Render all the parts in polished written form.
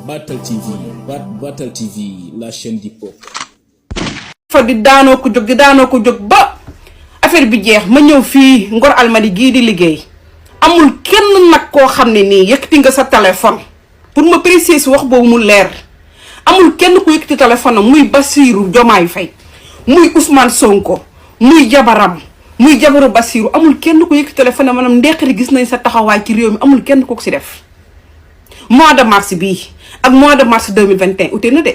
Batal TV, Batal TV, la chaîne du peuple. fa di daanoo ko jóg ba affaire bi jeex ma ñëw fii Ngor Almadi gii di liggéey amul kenn nag koo xam ne nii yëkkati nga sa téléphone pour ma préciser wax boobu mu leer amul kenn ku yëkkati téléphone am muy Bassirou Diomaye Faye muy Ousmane Sonko muy jabaram muy jabaru Bassirou amul kenn ku yëkkati téléphone am maanaam ndeqali gis nañ sa taxawaay ci réew mi amul kenn ku ko si def mois de mars bii ak mois de mars 2021 ute na de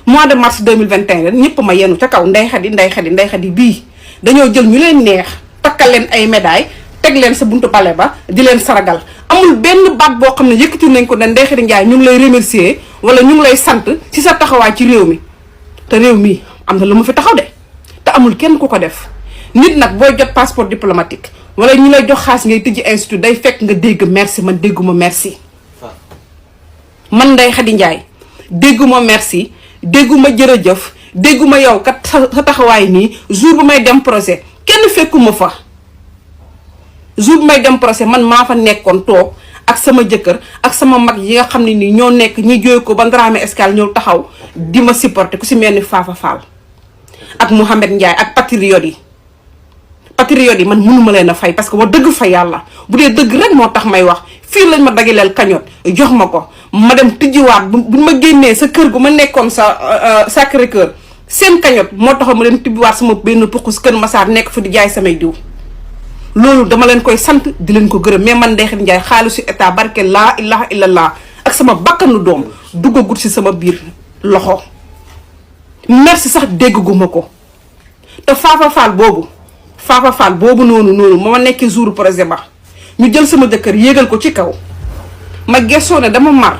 mois de mars 2021 ren ñëpp ma yenu ca kaw Ndeye Khady bii dañoo jël ñu leen neex takkal leen ay médaille teg leen sa buntu pale ba di leen saragal amul benn baat boo xam ne yëkkati nañ ko ne Ndeye Khady Ndiaye ñu ngi lay remercier wala ñu ngi lay sant ci sa taxawaay ci réew mi te réew mi am na lu mu fi taxaw de te amul kenn ku ko def nit nag booy jot passeport diplomatique wala ñu lay jox xaas ngay tëjji institut day fekk nga dégg merci man dégguma merci man Ndeye Khady Ndiaye dégguma merci dégguma jërëjëf dégguma yow kat sa taxawaay nii jour bu may dem procès kenn fekkuma fa jour bu may dem procès man maa fa nekkoon toog ak sama jëkkër ak sama mag yi nga xam ne nii ñoo nekk ñi jóoy ko ba Ndramé Escale ñëw taxaw di ma supporter ku si mel ni Fafa Fall ak Mouhamed Ndiaye ak patriotes yi man mënuma leen a fay parce que wax dëgg fa yàlla bu dee dëgg rek moo tax may wax fii lañ ma dagaleel cagnotte jox ma ko ma dem tijjiwaat bu ma génnee sa kër gu ma nekkoon sa Sacré-Cœur seen cagnotte moo taxoon ma dem tibbiwaat sama benn puqus Kër Massar nekk fa di jaay samay diw loolu dama leen koy sant di leen ko gërëm mais man Ndeye Khady Ndiaye xaalisu état barke laa ilaha illallah ak sama bakkanu doom duggagut si sama biir loxo merci sax dégguma ko te Fafa Fall boobu noonu ma nekkee jour projet ba ñu jël sama jëkkër yéegal ko ci kaw ma gëstoo ne dama mar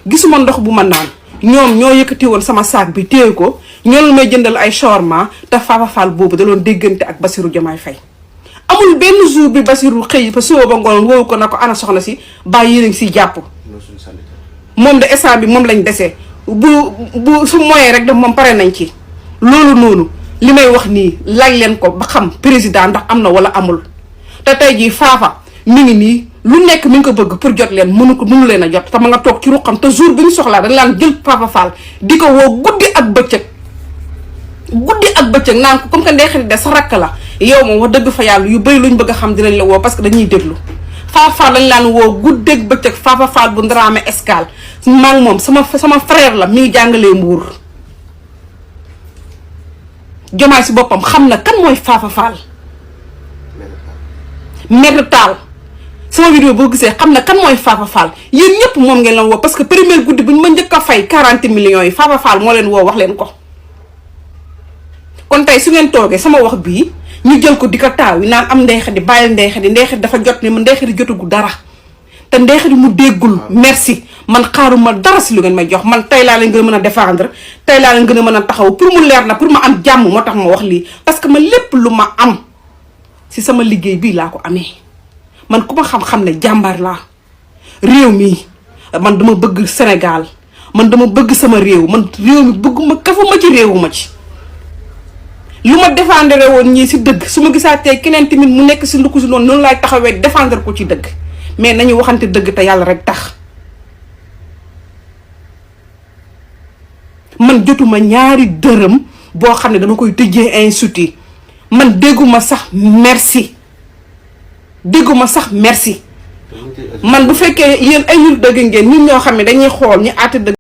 gisuma ndox bu ma naan ñoom ñoo yëkkati woon sama saak bi téye ko ñoo may jëndal ay shawarma te Fafa Fall boobu da doon déggante ak Bassirou Diomaye Faye amul benn jour bi Bassirou xëy fa suba ba ngoon woowu ko na ko ana soxna si bàyyi yéen si jàpp moom de instant bi moom lañ desee bu su moyee rek daf moom pare nañ ci loolu noonu li may wax nii laaj leen ko ba xam président ndax am na wala amul te tey jii Fafa mi ngi nii lu nekk mi ngi ko bëgg pour jot leen mënu leen a jot te ma nga toog ci ruqam te jour bi ñu soxlaa dañ laan jël Fafa Fall di ko woo guddi ak bëccëg naan ko comme que Ndeye Khady de sa rakk la yow moom wax dëgg fa yàlla yu bëri luñ bëgg a xam dinañ la woo parce que dañuy déglu Fafa Fall dañ laan woo guddi ak bëccëg Fafa Fall bu Ndramé Escale maa ngi moom sama frère la mi ngi jàngalee Mbuur Diomaye si boppam xam na kan mooy Fafa Fall Maître Tall sama vidéo boo gisee xam na kan mooy Fafa Fall yéen ñëpp moom ngeen leen woo parce que première guddi bu ñu ma njëkk a fay 40 millions yi Fafa Fall moo leen woo wax leen ko kon tey su ngeen toogee sama wax bii ñu jël ko di ko taaw yi naan am Ndeye Khady bàyyil Ndeye Khady dafa jot ne man Ndeye Khady jotagu dara te Ndeye Khady mu déggul merci man xaaruma dara si lu ngeen may jox man tey laa leen gën a mën a défendre tey laa leen gën a mën a taxaw pour mu leer na pour ma am jàmm moo tax ma wax lii parce que ma lépp lu ma am si sama liggéey bii laa ko amee man ku ma xam-xam ne jàmbaar laa réew mi man dama bëgg Sénégal man dama bëgg sama réew man réew mi bëgguma kafuma ci réewuma ci lu ma défendre woon ñii si dëgg su ma gisaatee keneen tamit mu nekk si lu ko si noonu laay taxawee défendre ko ci dëgg mais nañu waxante dëgg te yàlla rek tax man jotuma ñaari dërëm boo xam ne dama koy tëjee institut man dégguma sax merci man bu fekkee yéen ay ñu dëgg ngeen ñun ñoo xam ne dañuy xool ñu àtte dëgg